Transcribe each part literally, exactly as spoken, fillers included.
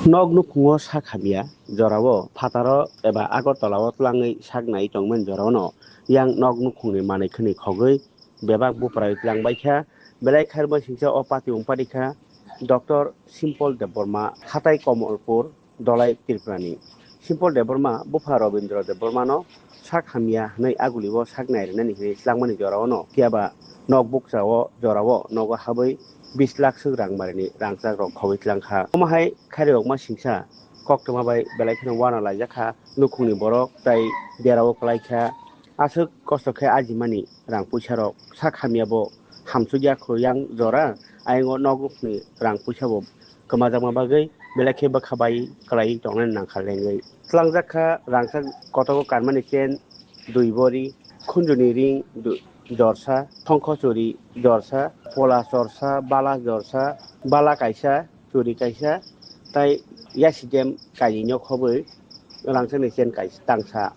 Nok nukhungo sak hamya jorao phataro eba Agartala o tlangwi sak nai tongmani jorao no yang nok nukhungni manwi khwnwi khogwi bebak buprai tlangbaikha. Belai khairokma singcha o party wngpani kha Doctor Simple Debbarma, Hatai Komolpur, Dolai Tripurani. Simple Debbarma bupha Robindra Debbarmano sak hamya hwnwi agulio sak nai rwnani hwnwi tlangmani jorao no phiya ba nok bukcha o jorao nogo habwi bis lakh swk rang marini rangchak rok khogwi tlangkha. Omo hai khairokma singcha koktwma bai belai kheno uanalaijak kha nukhungni borok tei derao kwlaikha. Aswk kosto khe ajimani rang puisa rok sak hamya bo hamsukya khorang jora, ayang o nok rokni rang puisa bo kwmajakma bagwi belai khe bwkha bai kwlaiwi tongnani nangkha lengwi. Tlangjak kha rangchak kotogo kanmani chen dui bori, khunjuni ring du-, jorsa, thongkho churi jorsa, pola jorsa, bala jorsa, bala kaisa, churi kaisa, tai yasi dem kainwi no khobwi rangchakni chen kaisa tangsa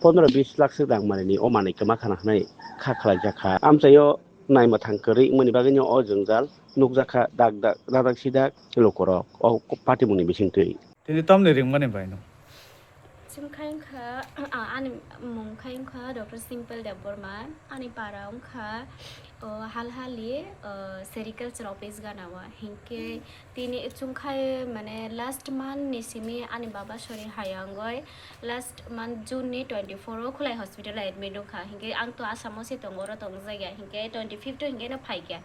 pondro bis lakh swk rang manwi o manwi kwma khana hwnwi kha khlaijak kha. Amchaio naima thang kwrwi wngmani bagwino o jwngjal nukjakha dak dak, dak dak sidak lukurok o patimungni bisingtwi. Tini tamni ringmani baino. Chwng khai wngkha, ah, ani mung khai wngkha Doctor Simple Debbarma, ani para wngkha, oh, Halhali, oh, Sericulture Office ganao, hinkhe tini chwng khai mane last month ni simi ani baba sori hayangoi last month June ni twenty four o Khulai hospital o admit wngkha, hinkhe ang to Assam o se tongo, oro tongjak ya, hinkhe twenty fifth o hinkhe no phaikha,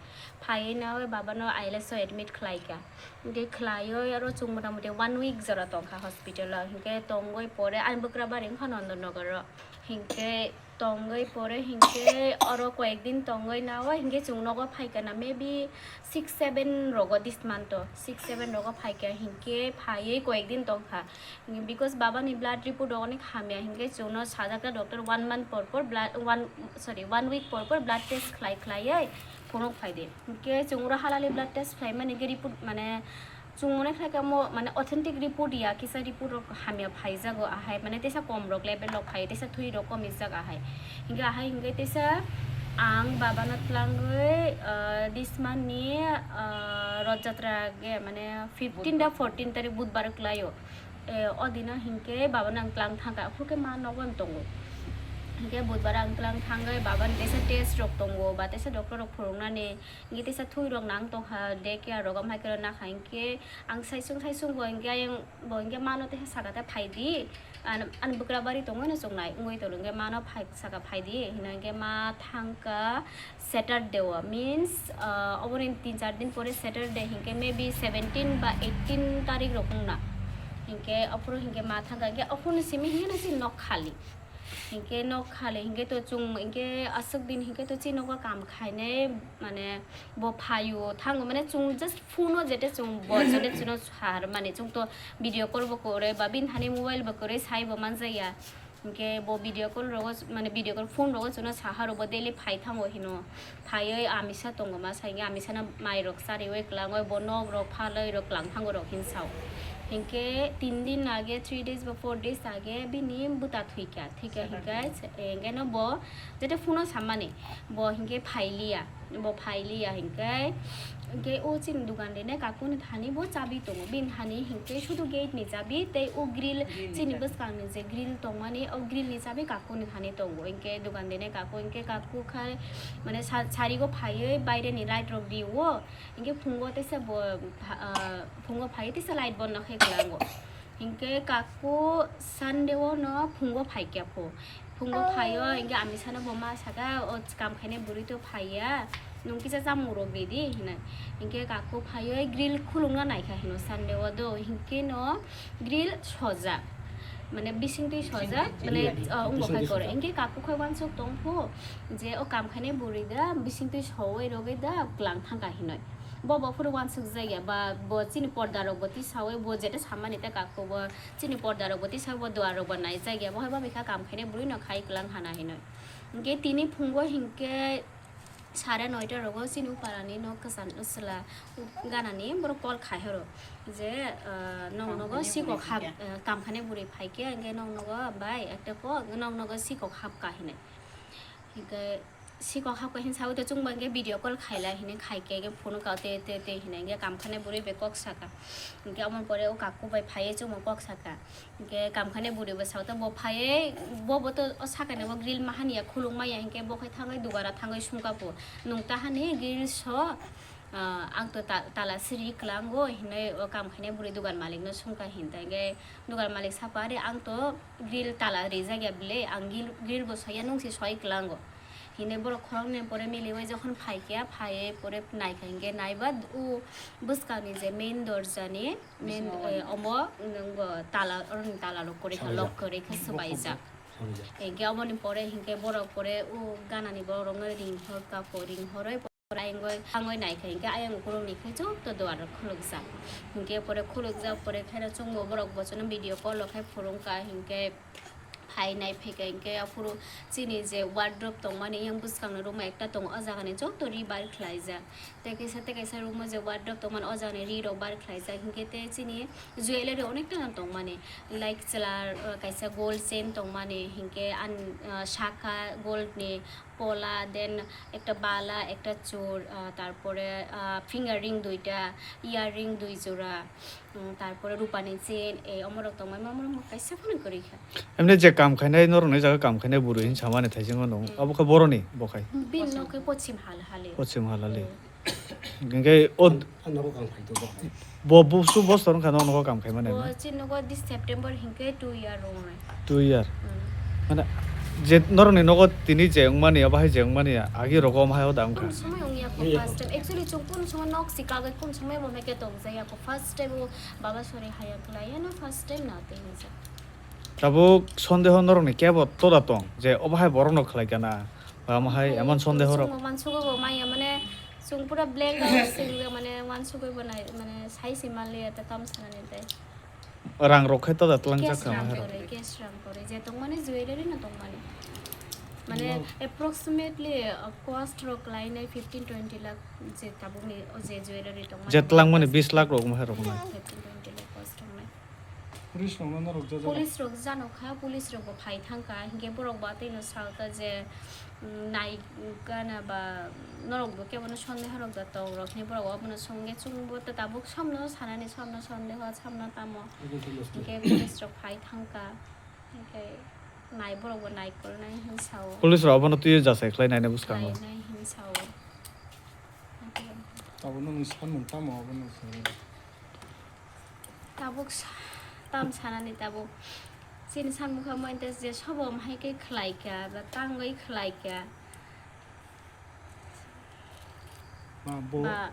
phaiwi no baba no I L S o admit khlaikha. Hinkhe khlaioi aro chwng mota moti one week jora tongkha hospital o, hinkhe tongoi pore ani bwkra bari wngkha Nondon Nogor o, hinkhe tongoi pore hinkhe oro koyek din tongoi nao hinkhe chwng nogo phaikha na, maybe six seven rogo this month o, six seven rogo phaikha, hinkhe phaiwi koyek din tongkha, because baba ni blood report rok onek hamya, hinkhe chwngno sajak kha doctor one month por por blood, one, sorry, one week por por blood test khlai khlaiwi phunuk phai di. Hinkhe chwng oro halali blood test khlaimani khe report mane chwng mone khlai khe omo mane authentic report ya, kisa report rok hamya phaijago ahai, mane teisa kom rok level rok phai, teisa thwi rok kom rijak ahai. Hinkhe ahai hinkhe teisa ang baba no tlangwi, ah, this month ni, ah, Rath Jatra ge mane fifteen da fourteen tarik Budhbar kwlaio. Eh, o dino hinkhe baba no ang tlang thangkha, aphuru khe ma nogo no tongo. Hinkhe Budhbar ang tlang thangwi baba ni teisa test rok tongo, ba teisa doctor rok phuruknani. Hinkhe teisa thwi rok nang tongkha, day care rok, amhai khe nakha hinkhe ang saisung saisung bo hinkhe ayang bo hinkhe mano teisa saka ta phai di. An, ani bwkra bari tongwi no chongnai wngwi tolo hinkhe mano phai saka phai di hino hinkhe ma thangkha Saturday o, means, ah, oboni tin char din pore Saturday hinkhe maybe seventeen ba eighteen tarik rok wngna. Hinkhe aphuru hinkhe ma thangkha hinkhe aphuru simi hinkhe no chini nok khali. Hinkhe nok khali hinkhe to chwng hinkhe aswk din hinkhe to chini nogo kam khainai mane bo phaio thango mane chwng just phone o jete chwng bo jete chwngno sar mane chwng to video call bo kwrwi ba bini thani mobile bo kwrwi sai bo manjaya. Hinkhe bo video call rogo mane video call phone rogo chwngno saha rok bo daily phai thango hino. Phaiwi amisa tongo ma sai hinkhe amisa no mai rok chariwi kwlangwi bo nok rok phalwi rok kwlang thango rok hinsao. Hinkhe tin din age, three days ba four days age bini bwta thwikha, thwikha hinkhe hinkhe no bo jete phone o sammani bo hinkhe phailiya, bo phailiya hinkhe, hinkhe o chini dukan rine kakuni thani bo chabi tongo, bini thani hinkhe sudu gate ni chabi tei o grill chini bwskang ni je grill tongmani o grill ni chabi kakuni thani tongo, hinkhe dukan rine kaku hinkhe kaku khai mane sa-, sarigo phaiwi baire ni light rok rio, hinkhe phungo teisa bo pha-, ah, phungo phaiwi teisa light bondo khe kwlango. Hinkhe kaku Sunday o no phungo phaikya pho. Phungo phaio, hinkhe amisa no bo ma saka, "O kam khainai bwrwi to phaiya, nwng kisa chamung rok ridi," hinai. Hinkhe kaku phaioi grill khulungna naikha hino Sunday o do, hinkhe no grill sojak. Mane bisingtwi sojak, mane, oh, wngbo khai kore. Hinkhe kaku khai uansuk tong pho je o kam khainai bwrwi da bisingtwi sowoi rogoi da kwlang thangkha hinoi. Bo bo phuru uansuk jakya ba bo chini porda rok bo tisawi bo jeta samani ta kaku bo chini porda rok bo tisawi bo duar rok bo naijakya bo hai bo bikha kam khainai bwrwi no khai kwlang hana hinoi. Hinkhe tini phungo hinkhe sare noita rogo chini uparani nok kwcham chwla ganani borok call khai horo je, ah, nok nogo sikok hap, ah, kam khainai bwrwi phaikhe hinkhe nok nogo bai ekta kok nok nogo sikok hapka hinoi. Hinkhe Sikok hakhe hinwi sawi tong chwngbo hinkhe video call khailai hinwi khaikhe phone kha te te te hinwi hinkhe kamkhane bwrwi bai kok saka. Hinkhe omo pore o kaku bai phaiwi chwngbo kok saka. Hinkhe kamkhane bwrwi bo sawi tong bo phaiwi bo bo to o sakani bo grill mahani ya khuluk maya hinkhe bo khai thangwi dugara thangwi sungkapu. Nwng tahani grill so, ah, ang to ta-, tala siri kwlango hinwi o kamkhane bwrwi dugan malikno sungkha hinta hinkhe dugan malik sapa ari ang to grill tala rijak ya bwle ang grill, grill bo soya nwng se soi kwlango. Hine borok khoroknwi pore miliwi jokhon phaikha, phaiwi pore naikha hinkhe naiba o bwskangni je main dorjani main, eh, omo nwng bo tala, oroni tala rok kwrwi kha, lock kwrwi kha swbaijak. Hinkhe omoni pore hinkhe borok pore o ganani borok rok no ring hor kapo, ring horwi pore ayang oi, thangwi naikha hinkhe ayang ukulukni khai chukto duar rok khulukjak. Hinkhe pore khulukjak pore khaino chwngbo borok bochorno video call rok khai phurungkha hinkhe. Phainai phaikha hinkhe aphuru chini je wardrobe tongmani yang bwskangni room ekta tongo, o jagani joto ri bar khlaijak. Tei kaisa tei kaisa room o je wardrobe tongmani o jagani ri rok bar khlaijak hinkhe tei chini jewellery onekta no tongmani like chwla, uh, kaisa gold chain tongmani hinkhe an, uh, saka gold ni pola, then ekta bala, ekta chur, ah, tarpore, ah, finger ring duita, ear ring dui jora, mm, tarpore rupani chain, eh, omorok tongmani, omorok kaisa phano kwrwi kha. Emni je kam khainai, norokni jaga kam khainai bwrwi hinwi samani thaisingo nung, mm, abo khe boroni bo khai? Bini nok khe pochim hal hali. Pochim hal hali. Mm. Hinkhe o Ang nogo kam khai tongo. Bo busu bosor wngkha nogo kam khaimani. Bo chini nogo this September hinkhe two year wngnai. Two year. Mm. Mane je norokni nogo tini je wngmani, obo hai je wngmani, agi rogo omo hai o da wngkha. Kunu somoi wngya kho first time. Actually chwng kunu somoi nok si kagwi kunu somoi bo meke tong jaya kho first time o baba sori haya khlai ya no first time na tei hinsa. Tabuk sondeho norokni kebo toda tong je obo hai borokno khlai kana? Ba omo hai emon sondeho rok. Chwng mansugo bo maya mane Chwng pura black out sing je mane wansugwi bo nai, mane sai se manliya ta tam sanani tai. Rang rok khai toda tlangjak kha omo hai rok. Cash rang kwrwi, cash rang kwrwi, je tongmani jewellery no tongmani. Mane approximately, uh, cost rok lainai fifteen twenty lakh je tabukni o je jewellery tongmani. Je tlangmani bis lakh rok omo hai rok nai. Fifteen twenty lakh cost tongnai. Police rokno norok jajak. Police rok jano kha, police rok bo phai thang kha, hinkhe borok bo atwi no sa kha je, mm, nai gana ba norok bo kebo no sondeho rok da tong rok hinwi borok bo abono song khe chwng bo ta tabuk samno sanani samno sondeho samno tamo. Hinkhe police rok phai thang kha, hinkhe nai borok bo nai kol nai hinwi sa o. Police rok abono twiwi jachai khlai nai nai bwskango. Khlai nai hinwi sa o. Hinkhe abo nokni samung tamo abono sa o. Tabuk sa-, tam sanani tabuk. Chini sanmukha mointe je sobo omo hai khe khlai kha, ba tangwi khlai kha. Ma bo ba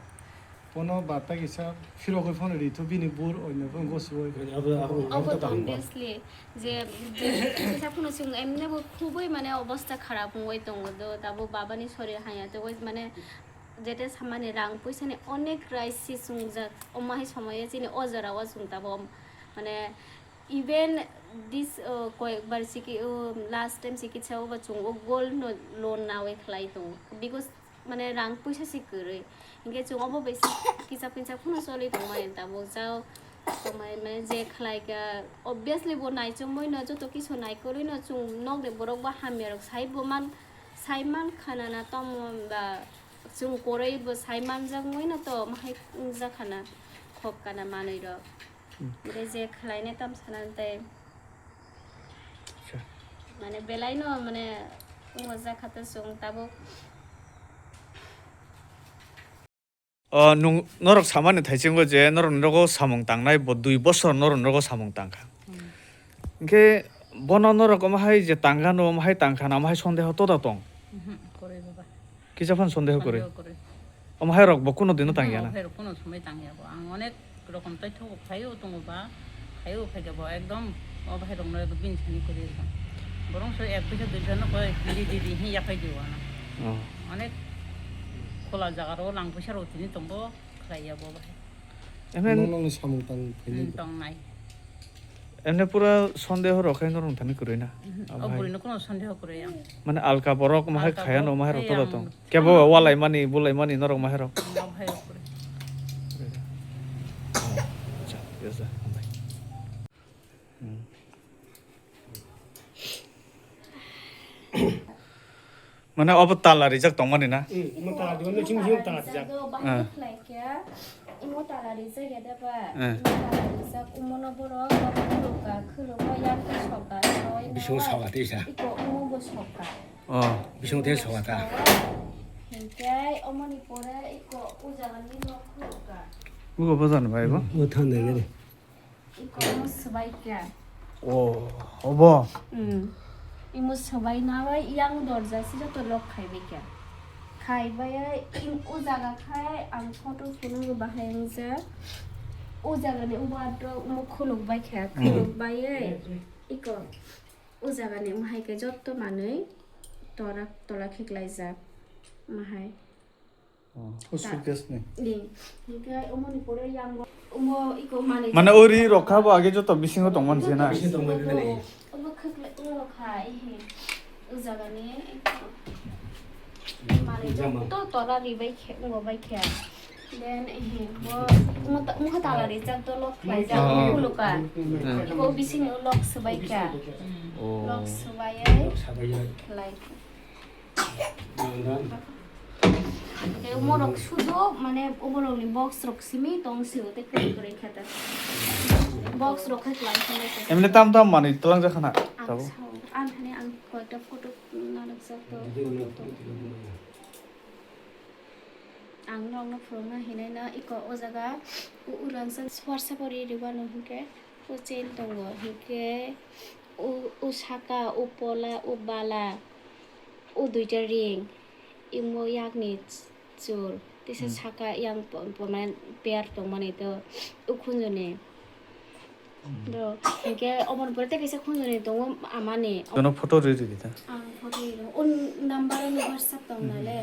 bono ba ta kisa phirogwi phano ri thu bini bur oino phano gosiwi. Abo, abo, abo to obviously je, je kisa phano chwng emne bo khubui mane obostha kharap wngwi tongo do, tabuk babani sorir haya tei mane Jete samani rang puisani onek crisis wngjak, omo hai somoyo chini o jora o chwng tabuk, mane, even this, uh, koyekbar chiki-, uh, last time chikitsa o ba chwng o gold no loan nawi khlai tongo, because, mane, rang puisa se kwrwi, hinkhe chwng obo bai se kisa pisa phano choli tongmani tabuk, jao somoi, mane, je khlai kha, obviously bo naichomwi no joto kisu naikolwi no chwng nok de borok bo hamya rok sai bo man, sai man khana na tamo ba. Chwng kwrwi bo sai manjak wngwi no to omo hai wngjakha kana, khok kana manwi rok. Hmm. Hwnkhe je khlainai tamo sana tei. Acha. Mane belai no mane wngjakha to chwng tabuk. O, nwng, norok samani thaisingo je norok nogo samung tangnai bo dui bosor norok nogo samung tangkha. Hmm. Hinkhe bono norok omo hai je tangkha no, omo hai tangkha na, omo hai sondeho toda tong? Mhm, kwrwi baba. Kisa phano sondeho kwrwi? Sondeho kwrwi. Omo hai rok bo kuno dino tangya na? Omo hai rok kuno somoi tangya bo. Ang onek rokom tei thogo khaio tongo ba, khaio phaikhe bo ekdom obo hai rokno bini sani kwrwi rwkha. Borok se ek pisa dui pisa no koi di di di hin yaphai di wana. Oh. Onek khola jaga ro lang pisa rok tini tongo. Khlaiya bo bahai. Emne nokni samung tang phaiwi. Hmm, tongnai. Emne pura sondeho rok khai norok thani kwrwi na? Mhm. Abo hai. O bwrwi no kuno sondeho kwrwi ang. Mane alka borok omo hai khaya no omo hai rok toda tong. Kebo walai mani, bulai mani norok omo hai rok. Hmm, omo hai rok kwrwi. Acha, yes, sir. Hmm. Mane obo tala rijak tongmani na? Hmm, omo tala rijak, omo tala rijak. Bahai khlai khe, imo tala rijak ya da ba? Hmm. Imo tala rijak, omo no borok khulukha, khulukha yang khe sokha, soi na. Bising sokha tei sa. Iko omo bo sokha. Oh. Bising tei sokha ta. Hinkhe omoni pore iko o jaga ni nok khulukha. Ugo bojan bai bo? O thang dai gari. Iko omo swbai kha. Oh, obo? Hmm. Imo swbai na bai yang dorja se joto lock khai bai kha. Khai bai ai, im o jaga khai ang photo phunukgo bahai wngjak. O jaga ni o wardrobe omo khuluk bai kha, hmm, khuluk bai ai. Iko o jaga ni omo hai khe joto manwi tora tola khe klaijak. Omo hai. Oh, o suitcase ni. Ni. Hinkhe omoni pore yang bo, omo iko manwi. Mane o ri rok kha bo age joto bisingo tongmani se na? Bisingo tongmani na ni. Obo khwklai o rok kha, ehe. O jaga ni. Manwi jama. Joto tora ri bai khe, ngo bai khe. Then, ehe, bo, omo ta-, omo kha tala rijak do lock khlaijak, oh, khuluka. Hmm. Ibo bisini lock swbai kha. Oh. Lock swbai ai. Lock swbai ai. Khlai. Tei omo rok sudo mane omo rok ni box rok simi tong sio tei kwrwi kwrwi khe ta. Box rok khe kwlai khe ta. Emne tam tam manwi twlang jak khana. Ang tabuk sao, ang thani ang koyekta photo nangjak to. Ang nokno phunukna hinwi no iko o jaga u-, ulansa WhatsApp o ri rwmano hinkhe o chain tongo hinkhe o, o saka o pola o bala o duita ring imo yakni chul teisa, hmm, saka yang po-, po-, mane pair tongmani to o khunjoni. Do, hinkhe oboni pore tei kaisa khunjoni tongo amani. Jono photo ri ri di ta. Ang photo ri ri. O number ni WhatsApp tong na le.